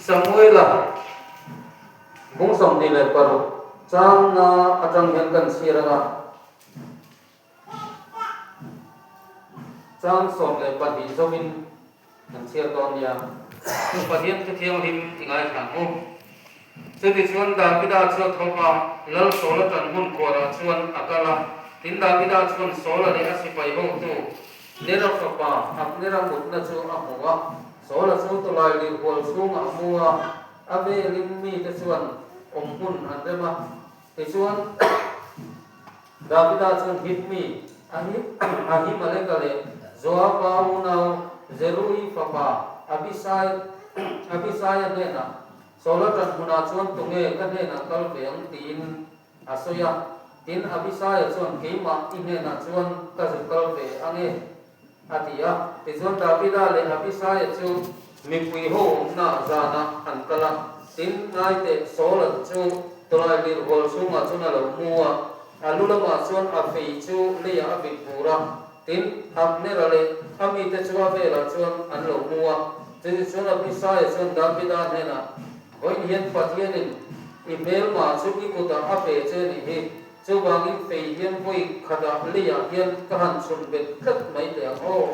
Samuela bung 26 chang nga atang hian kan chhiar anga chang 12 zawin kan chhiar dawn nia. Chu Pathian thu thianghlim i ngaithla ang u. Chutichuan Davida chu a thawk a, Lal Saula tan hmun khuarah chuan a kal a. Tin, Davida chuan Saula leh a sipai hotu Nera fapa Abnera mutna chu a hmu a. Saula chu tawlai lirh hual chhungah a mu a, a velin mite chuan awm hmun an rem a. Tichuan, Davida chuan Hit mi Ahimeleka leh Joaba unau Zeruii fapa Abisai Abisaia hnenah, Saula ṭan hmunah chuan tunge ka hnenah kal ve ang? tiin a sawi a. Tin, Abisaia chuan, Keimah i hnenah chuan ka zu kal ve ange, a ti a. Tichuan, Davida leh Abisaia chu mipui ho awmna zanah an kal a. Tin, ngaiteh, Saula chu tawlai lirh hual chhungah chuan a lo mu a, a lu lamah chuan a fei chu leiah a vit bur a. Tin, Abnera leh a mite chu a velah chuan an lo mu a. Chutichuan Abisaia chuan Davida hnenah, Vawiin hian Pathianin i hmelma chu i kutah a pe che nih hi. Chuvangin fei hian vawi khatah leiah hian ka han chhun bet tlat mai teh ang aw.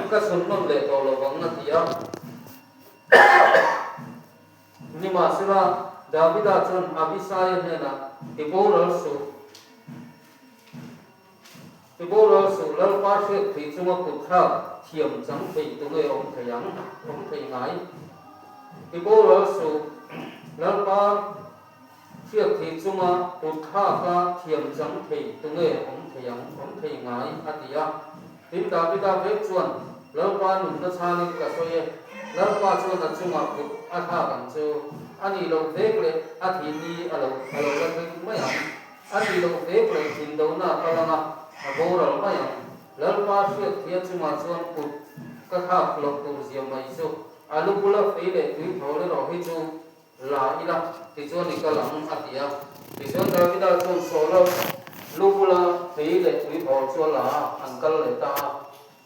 Ka chhun nawn leh tawh lo vang a ti a. Nimahsela, Davida chuan Abisaia hnenah, Ti boral suh. Ti boral suh, Lalpa hriat thei chunga kut thlak thiam chang thei tu nge awm thei ang? Awm thei ngai. Ti boral suh, Lalpa hriat thei chunga kut thlaka thiam chang thei tu nge awm thei ang? Awm thei ngai, a ti a. Tin, Davida vek chuan, Lalpa nunna chhanin ka sawi e, Lalpa chuan a chungah kut a thlak ang chu, a nih loh vek leh a thih ni a lo a lo la thleng mai ang. A nih loh vek leh tindona a kal ang a, a boral mai ang. Lalpa hriat thia chungah chuan kut ka thlak loh tur zia mai chu, a lu bula fei leh tui thawl erawh hi chu La ila, tichuan i kal ang, a ti a. Tichuan Davida chuan Saula lu bula fei leh tui thawl chu a la a, an kal leh ta a.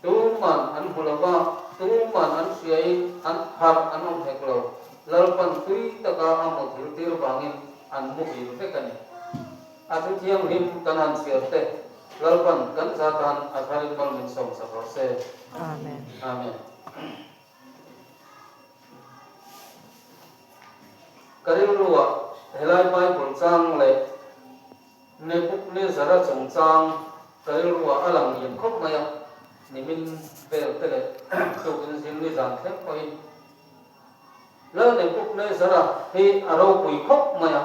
Tuman an hmu lo va, tuman an hriain an harh an awm hek lo. Lalpan tui taka a muthil tir vangin an muhil vek a ni. A thu thianghlim kan han chhiar te, Lalpan kan za tan a tharin mal min sawmsak rawh se. Amen. Amen. Ka rilruah helai Bible chang leh Nebukadnezara chungchang ka rilruah a lang lian khawp mai a, nimin vel te leh tukin zing ni zan thleng pawhin Lal Nebukadnezara hi a ropui khawp mai a,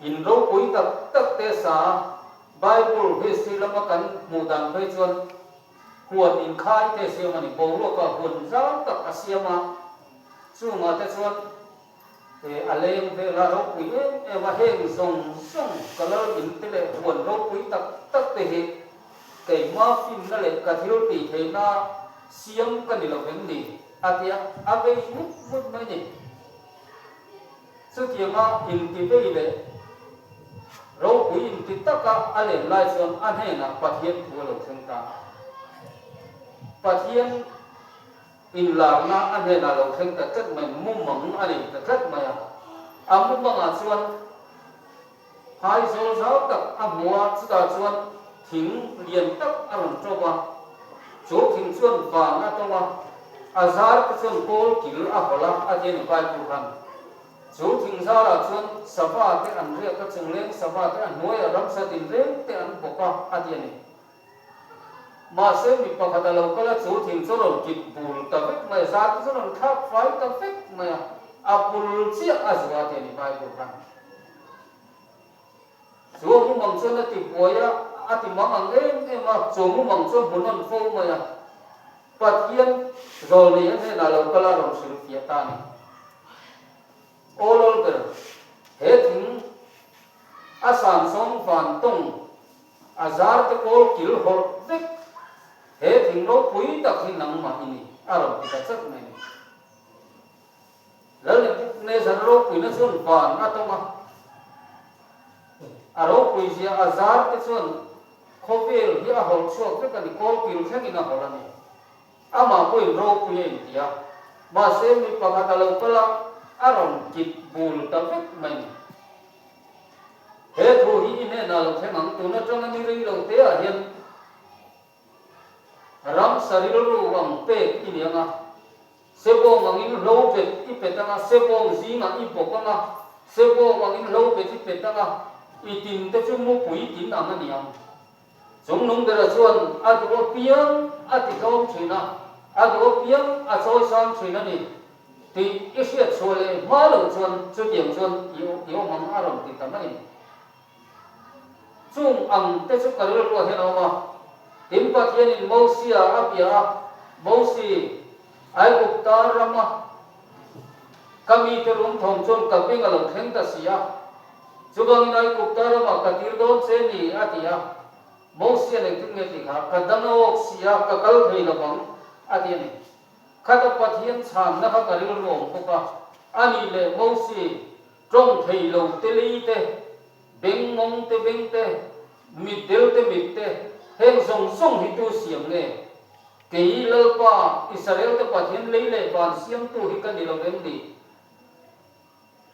in ropui tak tak te sa a, Bible history lama kan hmuh dan phei chuan Huan inkhai te siam a ni. Boruaka huan zau tak a siam a, chungah te chuan a leng vel a ropui em em a, heng zawng zawng ka lal in te leh huan ropui tak tak te hi keima finna leh ka thil tih theihna siam ka ni lo vem ni a ti a, a vei ngut ngut mai ni. Chutianga inti vei leh ropui inti taka a len lai chuan a hnenah Pathian thu a lo thleng ta a. Pathian inlarna a hnenah a lo thleng ta tlat mai, mumang a nei ta tlat mai a. A mumangah chuan phai zawl zau tak a hmu a, chutah chuan thing lian tak a rawn ṭawp a. Chu thing chuan van a tawng a, a zar te chuan kawl kil a hawlh a, a ti a ni Bible khan. Chu thing zarah chuan sava te an riak a, chungleng sava te a hnuaiah ramsa tinreng te an bawk a, a ti a ni. Mahse mi pakhat a lo kal a, chu thing chu a rawn kit bul ta vek mai a, zar te chu a rawn thlak fai ta vek mai a, a bul chiah a zuah a ti a ni Bible khan. Chu a mumang chuan a ti buai a, a ti mang ang em em a, chu mumang chu a hmu nawn fo mai a. Pathian zawlnei a hnenah lo kal a rawn hrilh fiah ta a ni. Aw Lolber, he thing a sansawm van tawng a zar te kawl kil hawrh vek, he thing ropui tak hi nangmah i ni, a rawn ti ta chat mai a ni. Lal Nebukadnezar ropuina chuan van a tawng a, a ropui zia a zar te chuan khawvel hi a hawlh chhuak vek a ni, kawlkil thlengin a hawlh a ni. Amah pawhin ropui a inti a. Mahse mi pakhat a lo kal a, a rawn kit bul ta vek mai ni. He thu hi i hnenah lo thleng ang, tun atanga ni rei lo te ah hian ramsa rilru ang pek i ni ang a, sebawng angin hlo bet i pet ang a, sebawng zingah i bawk ang a, sebawng angin hlo bet i pet ang a, i tin te chu mupui tin ang a ni ang. Chung nung bera chuan a duh apiang a ti tlawm thin a, a duh apiang a chawi sang thin a ni tih i hriat chhuah leh hma loh chuan chutiang chuan i awm ang a rawn ti ta mai. Chung ang te chu ka rilruah hian a awm a, tin Pathianin Mosia a bia a, Mosi, Aigupta rama ka mite rum thawm chuan ka beng a lo thleng ta si a, Chuvangin Aigupta ramah ka tir dawn che ni, a ti a. Mosian engtin nge ti kha, Ka dang a awk si a, ka kal thei lo vang, a ti a ni. Khata Pathian chhanna kha ka rilru awm bawk a, a nih leh Mosi, tawng thei lo te lei te, beng mawng te beng te, mit del te mit te, heng zawng zawng hi tu siam nge? Kei Lalpa, Israel te Pathian lei leh van siamtu hi ka ni lo vem ni?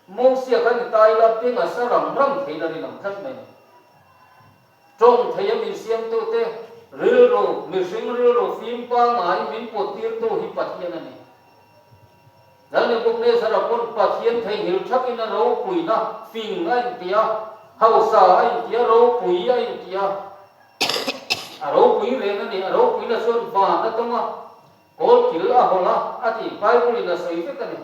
Mosia kha ni ta ila beng a sa ram ram thei la rinawm tlat mai ni. Tawng thei a min siamtute rilru, mihring rilru fim pangngai min put tirtu hi Pathian a ni. Lal Nebuchadnezzar-a pawn Pathian theihnghilh thakin a ropuina fing a inti a, hausa a inti a, ropui a inti a. A ropui reng a ni, a ropuina chuan van a tawng a, kawl kil a hawlh a, a ti. Bible-in a sawi vek a ni.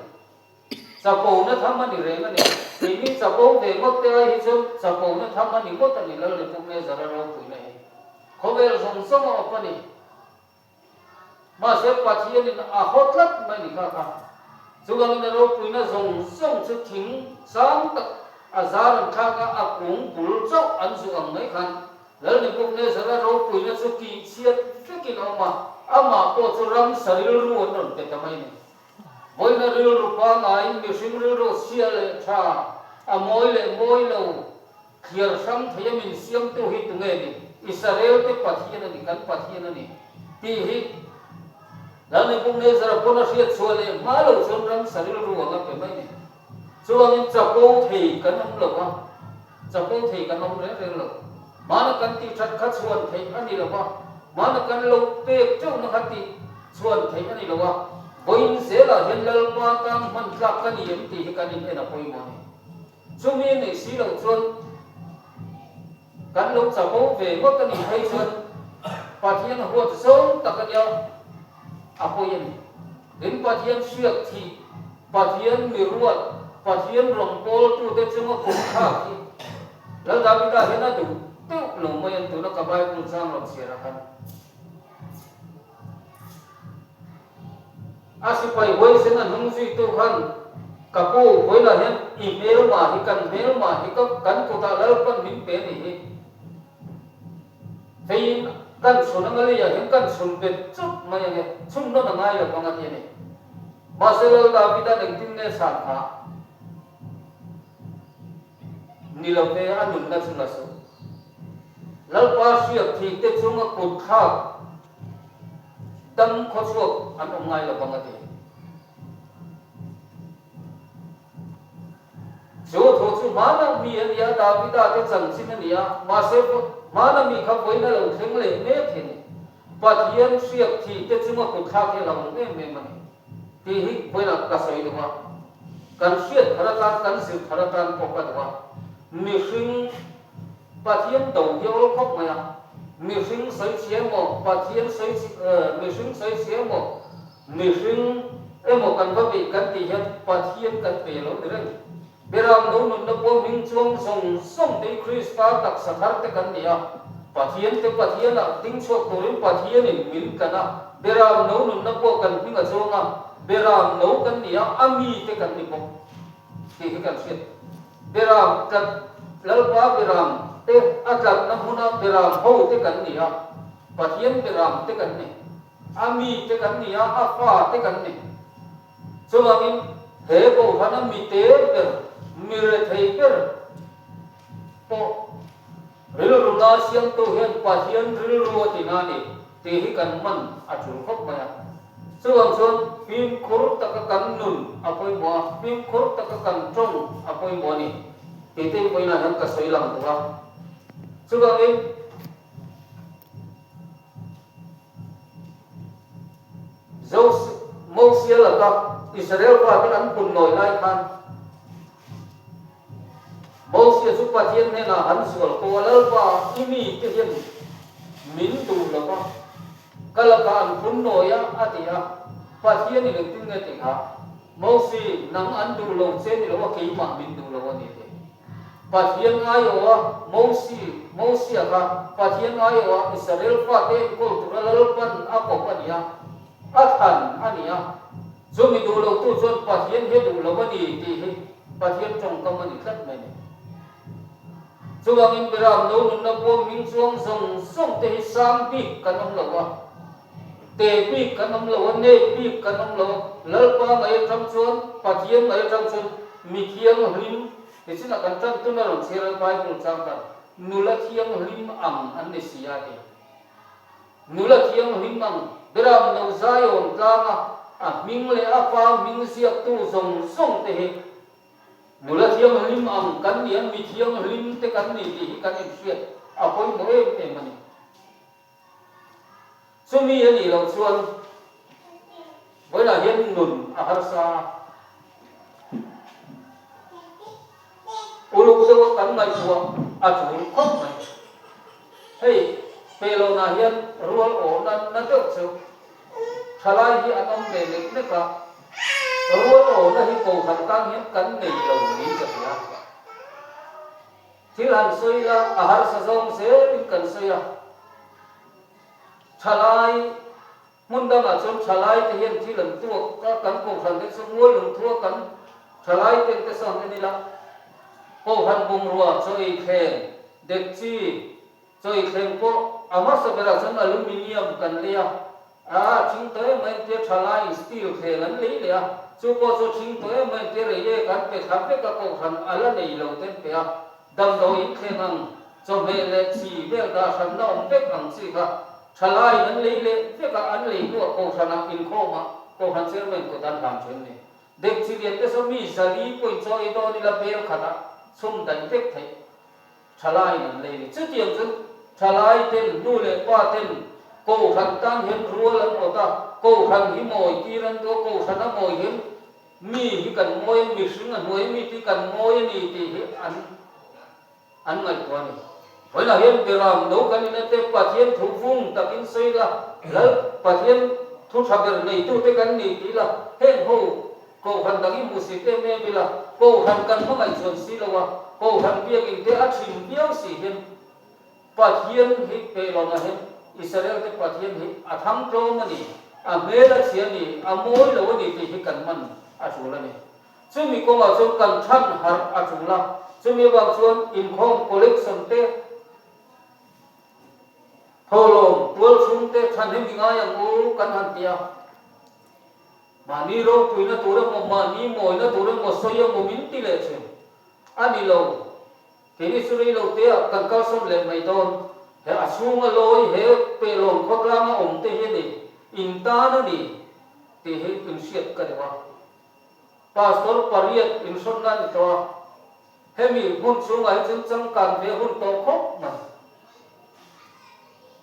Chapona tham a ni reng a ni. Keini chapo ve ngawt te ai hi chuan chapona tham a ni ngawt a ni Lal Nebuchadnezzar-a ropuina hi. Khawvel zawng zawng a awp a ni. Mahse Pathianin a haw tlat mai ni kha kha. Chuvangin a ropuina zawng zawng chu thing sang tak a zar an thlak a, a kung bul chauh an zuh ang mai khan Lal Nebuchadnezzar-a ropuina chu tihchhiat vekin a awm a, amah pawh chu ramsa rilru an rawn pe ta mai a ni. Vawiina rilru pangaiin mihring rilru chhia leh tha, a mawi leh mawi lo, thliar hrang thei a min siamtu hi tunge ni? Israel te Pathian a ni, kan Pathian a ni tih hi Lal Nebuchadnezzar-a pawn a hriat chhuah leh hma lo chuan ramsa rilru ang a pe mai ni. Chuvangin chapo thei kan awm lo va, chapo thei kan awm reng reng lo. Hmana kan tih that kha chhuan theih a ni lo va, hmana kan lo pek teuhna kha tih chhuan theih a ni lo va. Vawiin zelah hian Lalpa tan hman tlak ka ni em tih hi kan in en a pawimawh a ni. Chumi a neih si loh chuan kan lo chapo ve ngawt a nih phei chuan Pathian huat zawng tak a nia a pawi a ni. Tin Pathian hriak thih Pathian mi ruat, Pathian rawngbawltute chunga kum thlak hi Lal Davida hian a duh deuh lo mai an tuna ka Bible chang rawn chhiar a khan. A sipai huaisen a hnung zuitu khan ka pu vawilah hian i hmelma hi kan hmelma hi ka kan kutah Lalpan min pe ni hi. Hei kan chhun anga leiah hian kan chhun bet chawp mai ange, chhun nawn a ngai lo vang a ti a ni. Mahse Lal Davida'n engtin nge chhan kha ni lo ve a nunna chu la suh. Lalpa hriak thih te chunga kut thlak dam khawchhuak an awm ngai lo vang a ti. Chu thu chu hmana mi a nia, Davida te chanchin a nia, mahse hmana mi kha vawiin a lo thleng leh mek hi a ni. Pathian hriak thih te chunga kut thlak hi a lo awm em em a ni tih hi vawiinah ka sawi duh a. Kan hriat thar atan, kan zir thar atan pawh ka duh a. Mihring Pathian do hi a awl khawp mai a, mihring sawi chhia emaw, Pathian sawi mihring sawi chhia emaw, Mihring emaw kan va beih kan tih hian Pathian kan pe lo ni reng. Beram lo nunna pawh hming chuang zawng zawng te hi Krista taksa thar te kan ni a. Pathian te Pathianah ding chhuak turin Pathianin min tlan a. Beram lo nunna pawh kan hming a chuang a, Beram lo kan ni a, a mi te kan ni bawk tih hi kan hriat. Beram tlat Lalpa Beram te a tlatna hmuna Beram ho te kan ni a, Pathian Beram te kan ni. A mi te kan ni a, a fa te kan ni. Chuvangin he Kohhrana mi te ber, mi rethei ber pawh rilru na siamtu hian Pathian rilru a ti na a ni tih hi kan man a tul khawp mai a. Chuvang chuan fimkhur taka kan nun a pawimawh a, fimkhur taka kan tawng a pawimawh a ni tih te vawiinah hian ka sawi lang duh a. Chuvangin Mosia laka Israel fate an punnawi lai khan Mosia chu Pathian hnenah han zual ko a, Lalpa, i mite hian min duh lo va, ka lakah an phun nawi a, a ti a. Pathianin engtin nge ti kha? Mosi, nang an duh lo che ni lo a, keimah min duh lo a ni, a ti. Pathian aiawh a, Mosi, Mosia kha Pathian aiawh a, Israel fate enkawl tura Lalpan a kawp a ni a, a thlan a ni a. Chumi duh lotu chuan Pathian hi a duh lo a ni tih hi Pathian tawngkam a ni tlat mai a ni. Chuvangin Biram no nunna puang hming chuang zawng zawng te hi sang bik kan awm lo a, te bik kan awm lo a, nep bik kan awm lo a, Lalpa ngaih atang chuan, Pathian ngaih atang chuan mi thianghlim nichinah kan tan tuna rawn chhiar a Bible chang khan nula thianghlim ang an ni si a ti. Nula thianghlim ang Beram no Zion tlanga a hming leh a pa hming ziaktu zawng zawng te hi nula thianghlim ang kan ni a, mi thianghlim te kan ni tih hi kan inhriat a pawimawh em em a ni. Chumi a nih loh chuan vawilah hian nun a harsa a. Uluk deuha kan ngaihtuah a tul khawp mai. Hei Pehlawnah hian rual awhna na deuh chu thalai hi an awm ve nek nek a, rual awhna hi kohhran tan hian kan nei lo niin ka hria. Thil han sawi ila a harsa zawng zelin kan sawi a, thalai Hmun dangah chuan thalai te hian thil an tuak a, kan kohhran te chu mual lung thua kan thalai ten te sawn en ila, kohhran bungrua chaw ei thleng, dekchi chaw ei thleng pawh a hmasa berah chuan aluminium kan lei a, a thing tawh em mai entir thalai in steel thleng an lei leh a, chu pawh chu thing tawh em mai entir rei e kan pe thla vek a, kohhran a la nei lo ten pe a, damdawi in thleng ang chawhmeh leh chi vel dah hranna awm vek ang chi kha Thalaiin an lei leh vek a, an lei hnuah Kohhranah inkhawmah Kohhran Chairman kut an hlan then ni. Dekchi lian te saw mi zali pawhin chaw ei dawn ila bel khatah chhum daih vek theih thalaiin an lei ni. Chutiang chu thalai ten nu leh pa ten Kohhran tan hian rual an awt a, Kohhran hi mawi tir an duh a, Kohhran a mawi hian mi hi kan mawi a, mihring a hnuai mi te hi kan mawi a ni tih hi an An ngaihtuah a ni. Vawiinah hian Beram no kan ina te Pathian thu vung takin sawi la, Lal Pathian thu tha ber neitute kan ni tih la, heng ho Kohhran dang i hmuhsit em em ila, Kohhran kan hmangaih chuan si lo a, Kohhran biakinn te a thin viau si hian Pathian hi pehlawnah hian Israel te Pathian hi a thang tlawm a ni, a hmel a chhia a ni, a mawi lo a ni tih hi kan man a tul a ni. Chumi kawngah chuan kan chhan harh a tul a, chumi avang chuan inkhawm collection te, thawhlawm tualchhung te chhan hi mi ngai ang u kan han ti a. Mahni ropuina tur emaw, mahni mawina tur emaw sawi emaw min ti leh thin a ni lo. Keini chu rei lo te ah kan kalsawn leh mai dawn. He a chhunga lawi he pehlawn khawtlanga awm te hi a ni, in tan a ni tih hi inhriat ka duh a. Pastor pariat inhrawnna a ni tawh a, hemi hmun chhungah hi chuan changkan ve hun tawh khawp mai.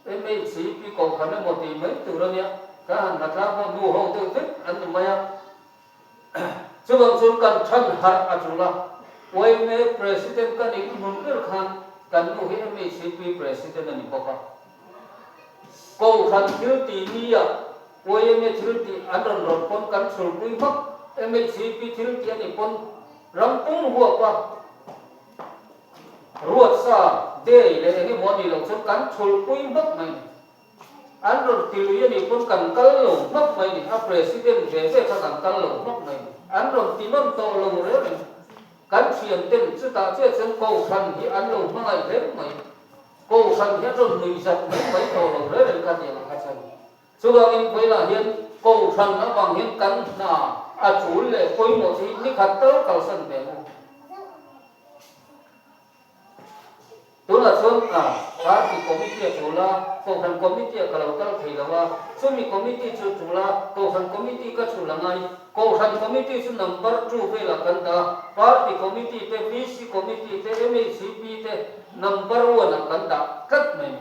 MHCP kohhran emaw tih mai tur a nia, kan han hlatlang pawh nu ho deuh vek an ni mai a. Chuvang chuan kan than harh a tul a, yma President ka nih hmun ber khan kan nu hi MHCP President a ni bawk a. Kohhran thil tih nia yma thil tih an rawn rawn pawn kan chhulpui hmak, MHCP thil tih a nih pawn ram pum huap a ruat sa day leh eng emaw a nih loh chuan kan chhulpui hmak mai ni. An rawn ti lui a nih pawn kan kal lo hmak mai ni, a president ve ve kha kan kal lo hmak mai ni. An rawn ti nawn tawh lo reng reng. Kan thian ten chutah chiah chuan kohhran hi an lo hmangaih hle mai. Kohhran hi a rawn nuih zat mai mai tawh lo reng reng kha tiang ang kha chuan. Chuvangin vawilah hian Kohhran avang hian kan hna a tul leh pawimawh chu hi ni khat tal kalsan ve ang u. Tunah chuan a party committee a tul a, Kohhran committee ah ka lo kal thei lo a, chumi committee chu tul a, Kohhran committee ka chhul a ngai. Kohhran committee chu number two velah kan dah a, party committee te, VC committee te, MHCP te number one ah kan dah tlat mai.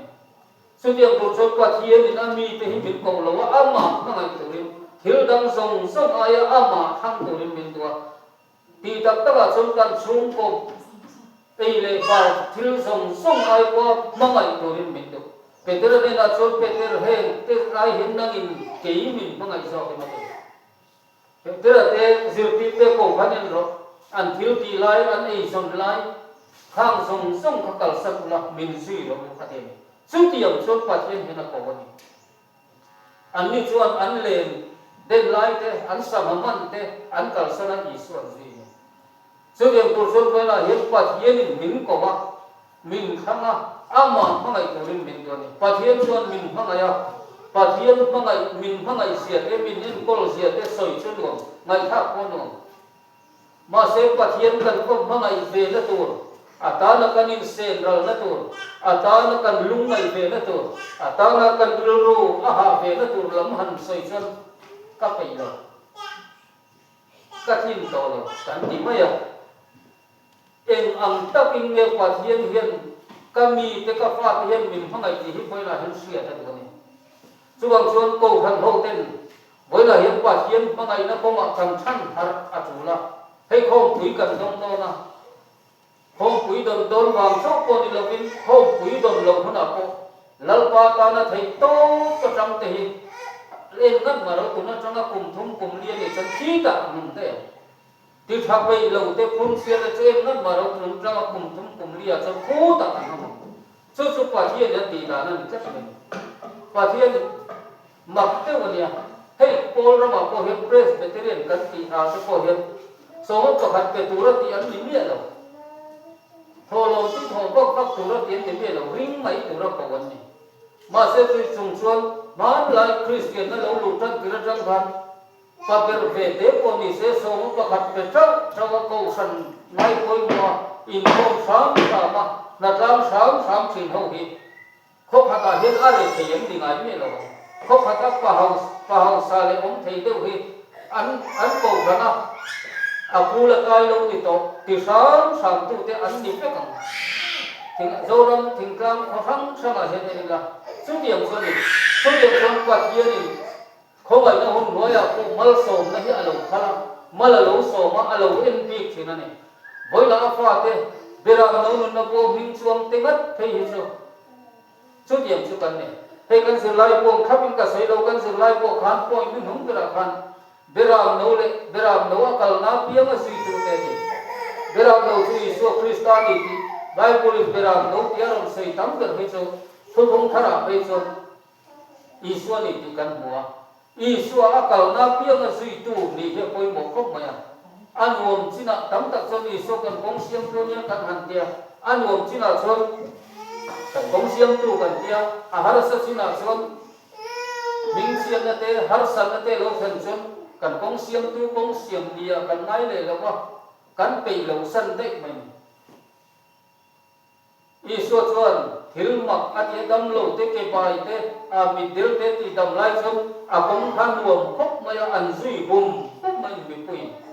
Chutiang tur chuan Pathianin a mite hi min koh lo a, amah hmangaih turin, thil dang zawng zawng aia amah thlang turin min duh a. Tih tak takah chuan kan chhungkaw ei leh bar thil zawng zawng ai pawha hmangaih turin min duh. Petera hnenah chuan, Peter, heng te lai hian nangin kei min hmangaih zawk em a ti. Petera te zirtirte ko khan en rawh, an thil tih lai, an eizawn lai, khang zawng zawng kha kalsan ula min zui rawh u a ti a ni. Chutiang chuan Pathian hian a ko a ni. Anni chuan an len den lai te, an sangha man te an kalsan a, Isua an zui a ni. Chutiang tur chuan vawiinah hian Pathianin min ko a, min thlang a, amah hmangaih turin min duh a ni. Pathian chuan min hmangaih a, Pathian hmangaih, min hmangaih zia te, min enkawl zia te sawi chu nuam, ngaihthlak pawh nuam. Mahse, Pathian kan kawm hmangaih ve na tur, a tana kan insen ralna tur, a tana kan lungngaih ve na tur, a tana kan rilru a hah ve na tur lam han sawi chuan ka peih lo, ka tlin tawh lo kan ti mai a. Eng ang takin nge Pathian hian ka mite, ka fate hian min hmangaih tih hi vawilah hian hriat a duh a ni. Chuvang chuan Kohhran hoten Vawilah hian Pathian hmangaihna kawngah kan chhan harh a tul a, hei khawmpui kan dawng dawn a, khawmpui dawn dawn vang chauh pawh ni lovin khawmpui dawn loh hunah pawh Lalpa tana theih tawp atang te hi en ngat mah lo tun atanga kum thum kum li a nih chuan khitah an awm daih ang. Ti tha peih lo te phun chhiat a chu en ngat mah lo tun atanga kum thum kum li ah chuan khutah an awm ang. Chu chu Pathian in a tih dan a ni tlat mai. Pathian Mak deuh a nia. Hei Paul ramah pawh hian Presbyterian kan tih ah te pawh hian sawma pakhat pe tura tih an ni miah lo. Thawhlawm chu thawh vak vak tura tih an ni miah lo, ring mai tura ko an ni. Mahse chui chung chuan hmanlai Kristianna lo luh tan tir atang khan pa ber ve te pawh ni se sawma pakhat pe tauh tauh a kohhran ngai pawimawh a inkhawm hram hram a, hnatlang hram hram thin ho hi Khaw khatah hian a reh thei em ni ngai miah lo ang. Khaw khata pa pa hausa leh awm thei deuh hi an an ko hran a, a kul a kai lo ni tawh ti hram hram tute an ni vek ang. Thing Zoram thingtlang khaw hrang hrangah hian en ila chutiang chuan ni chutiang chuan Pathianin khawngaihna hun hnuaiah pawh malsawmna hi a lo phal a, mal a lo sawm a, a lo en bik thin a ni. Vawilah a fate Beram no nunna pawh hming chuang te ngat phei hi chu Chutiang chu kan ni. Hei kan zirlai pawh ang thlapin ka sawi lo, kan zirlai pawh khan point nu hnung berah khan Beram no leh Beram no a kalna pianga zuitu te a ni. Beram no chu Isua Krista a ni tih Bible in Beram no tih a rawn sawi tam ber phei chu Thuthlung tharah phei chuan Isua ni tih kan hmu a. Isua a kalna pianga zuitu nih hi a pawimawh khawp mai a. A nuam chinah tam tak chuan Isua kan kawng siamtu ania kan han tia, a nuam chinah chuan kan kawng siamtu kan tia, a harsa chinah chuan hmingchhiatna te, harsatna te lo thlen chuan kan kawng siamtu kawng siam nia kan ngai leh lo a, kan peih lo san daih mai ni. Isua chuan thil mak a ti a, dam lo te, ke bai te, a mitdel te tih dam lai chuan a kawng kha nuam khawp mai a, an zui hum hum mai ni mipui.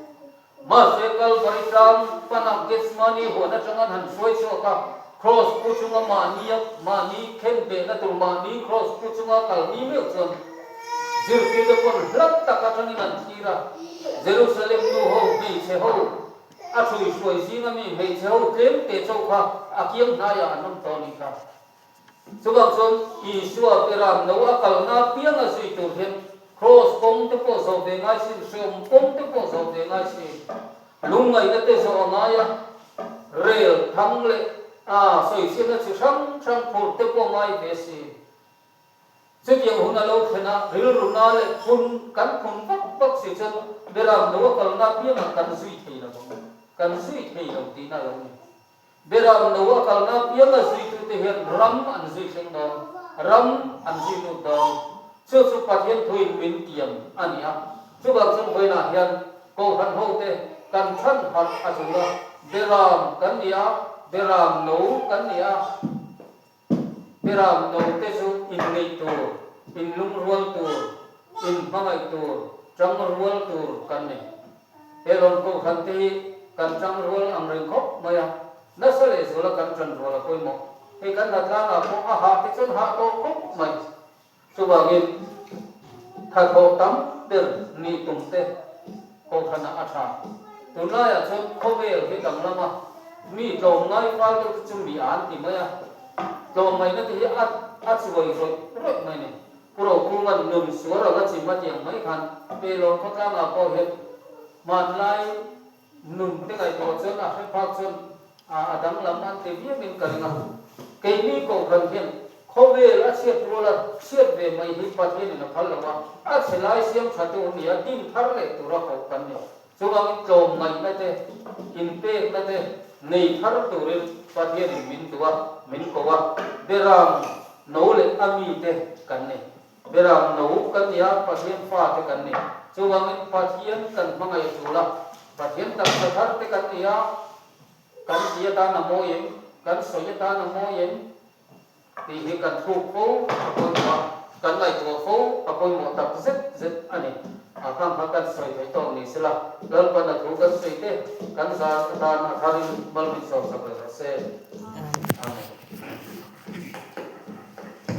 Mahse Kalvari tlang pana Gethsemane huan atang an han hruai chhuak a, kraws pu chunga mahni a mahni khen behna tur mahni kraws pu chunga kal ni meuh chuan zirtirte pawn hlat tak atangin an thlir a, Jerusalem nu ho, hmeichhe ho, A hruihruai zinga mi hmeichhe ho tlem te chauh kha a kiang hnaiah an awm tawh a nih kha. Chuvang chuan Isua Beram no a kalna pianga zui tur hian Kraws kawng te pawh zawh ve ngai sin, hreawm kawng te pawh zawh ve ngai si, lungngaihna te zawh a ngai a, rel thang leh a sawichhiatna chi hrang hrang phurh te pawh ngai ve si. Chutiang hun a lo thlen a, rilru na leh phun kan phun vak vak si chuan Beram no a kalna piangah kan zui thei lo ang, kan zui thei lo tihna a lo ni. Beram no a kalna pianga zuitute hian ram an zui thleng dawn, ram an zui lut dawn. Chu chu Pathian thuin min tiam a ni a. Chuvang chuan vawiinah hian Kohhran hote kan chhan harh a zul a, Beram kan ni a. Beram no kan ni a, Beram no te chu inneih tur, inlungrual tur, inhmangaih tur, tangrual tur kan ni. He rawn kohhran te hi kan tangrual ang reng khawp mai a, nasa leh zuala kan tanrual a pawimawh. Hei kan hnatlangah pawh a hah te chuan hah tawh khawp mai. Chuvangin thathawh tam ber nih tum te kohhranah a tha. Tunlaiah chuan khawvel hi danglam a, mi tlawmngai fal deuh te chu mi an ti mai a, tlawmngaihna te hi a a chuai rawih rawih mai a ni. Pu Rokunga'n nun sual ral a chim a ti ang mai khan Pelawng khawtlangah pawh hian hmanlai Nun te ngaihtuah chuan a hre phak chuan a danglam an ti viauin ka ring a. Keini Kohhran hian khawvel a chhiat ruala chhiat ve mai hi Pathianin a phal lo a, a chhe lai siam tha tu ni a din thar leh tura koh kan ni. Chuvangin tlawmngaihna te, inpekna te nei thar turin Pathianin min duh a, min ko a, Beram no leh a mite kan ni. Beram no kan ni a, Pathian fate kan ni. Chuvangin Pathian kan hmangaih a tul a, Pathian taksa thar te kan ni a, kan ti atan a mawi em, kan sawi atan a mawi em tih hi kan thluk fo a pawimawh a, kan ngaihtuah fo a pawimawh tak zet zet a ni. A khang kha kan sawi thei tawk ni sela, Lalpan a thu kan sawi te kan zan atan a tharin mal min sawmsak leh rawh se. Amen.